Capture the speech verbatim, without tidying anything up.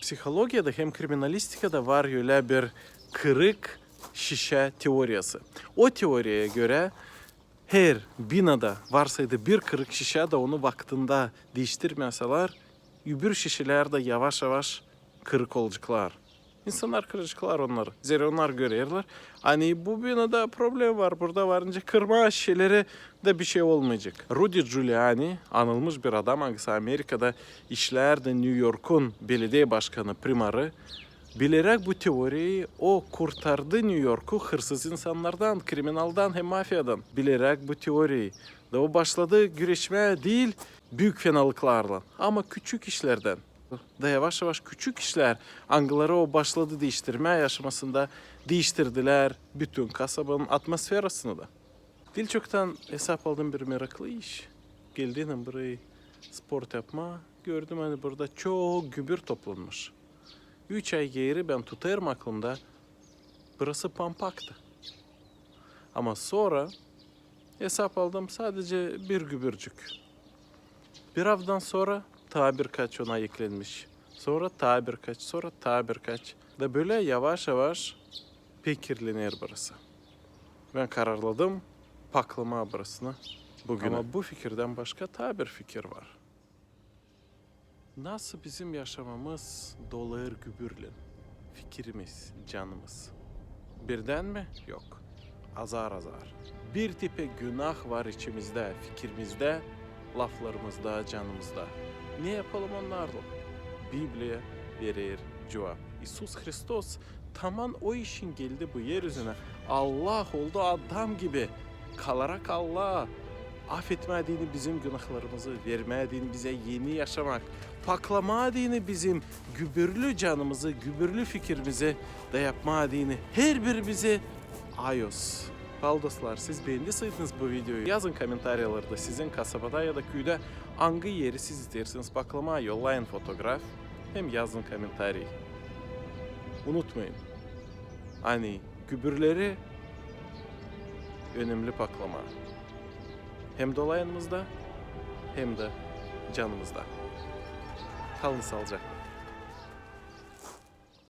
Psihologiyada hem kriminalistikada var ölä bir kırık şişä teoriyası. O teoriyaya görä, her binada varsaydı bir kırık şişä da onu vaktında diiştirmäsälär, öbür şişelär dä yavaş-yavaş kırık olaceklar. İnsannar kıraceklar onnarı. Zerä onnar görerlär, ani bu binada problem var, burada var nicä kırmaa şişeleri da bişey olmayacek. Rudy Giuliani, anılmış bir adam, angısı Amerikada işlärdi Nyu-Yorkun belediye başkanı, primarı, bileräk bu teoriyayı o kurtardı Nyu-Yorku hırsız insannardan, kriminaldan hem mafiyadan. Bileräk bu teoriyayı. Da o başladı güreşmää diil büük fenalıklarlan, ama küçük işlerdän. Da yavaş-yavaş küçük işlär, angıları o başladı diiştirmää yaşamasında, diiştirdilär bütün kasabanın atmosferasını da. Diil çoktan esap aldım bir meraklı iş. Geldiynim burayı sport yapmaa, gördüm, ani burada çok gübür toplanmış. Üç ay geeri bän tutêrım aklımda, burası pampaktı. Ama sora esap aldım sadecä bir gübürcük. Bir avdan sora taa birkaç ona eklenmiş. Sora taa birkaç, sora taa birkaç. Da bölä yavaş-yavaş pek kirlener burası. Bän kararladım paklamaa burasını büünä. Ama bu fikirdän başka taa bir fikir var. Nasıl bizim yaşamamız doluyêr gübürlän? Fikirimiz, canımız. Birdän mi? Yok. Azar-azar. Bir tipä günah var içimizdä, fikirimizdä, laflarımızda, canımızda. Ne yapalım onnarlan? Bibliya verer cuvap. İisus Hristos taman o için geldi bu er üzünä. Allah oldu adam gibi. Kalarak Allaha, afetmää deyni bizim günahlarımızı, vermää deyni bizä eni yaşamak, paklamaa deyni bizim gübürlü canımızı, gübürlü fikirimizi da yapmaa deyni herbirimizi ayos. Bal dostlar, siz beendiseydiniz bu videoyu, yazın komentariyalarda sizin kasabada ya da küüdä angı eri siz isteersiniz paklamaa, yollayın fotograf hem yazın komentariy. Unutmayın, ani gübürleri önemli paklamaa. Hem dolayınımızda, hem dä canımızda. Kalın saalıcaklan.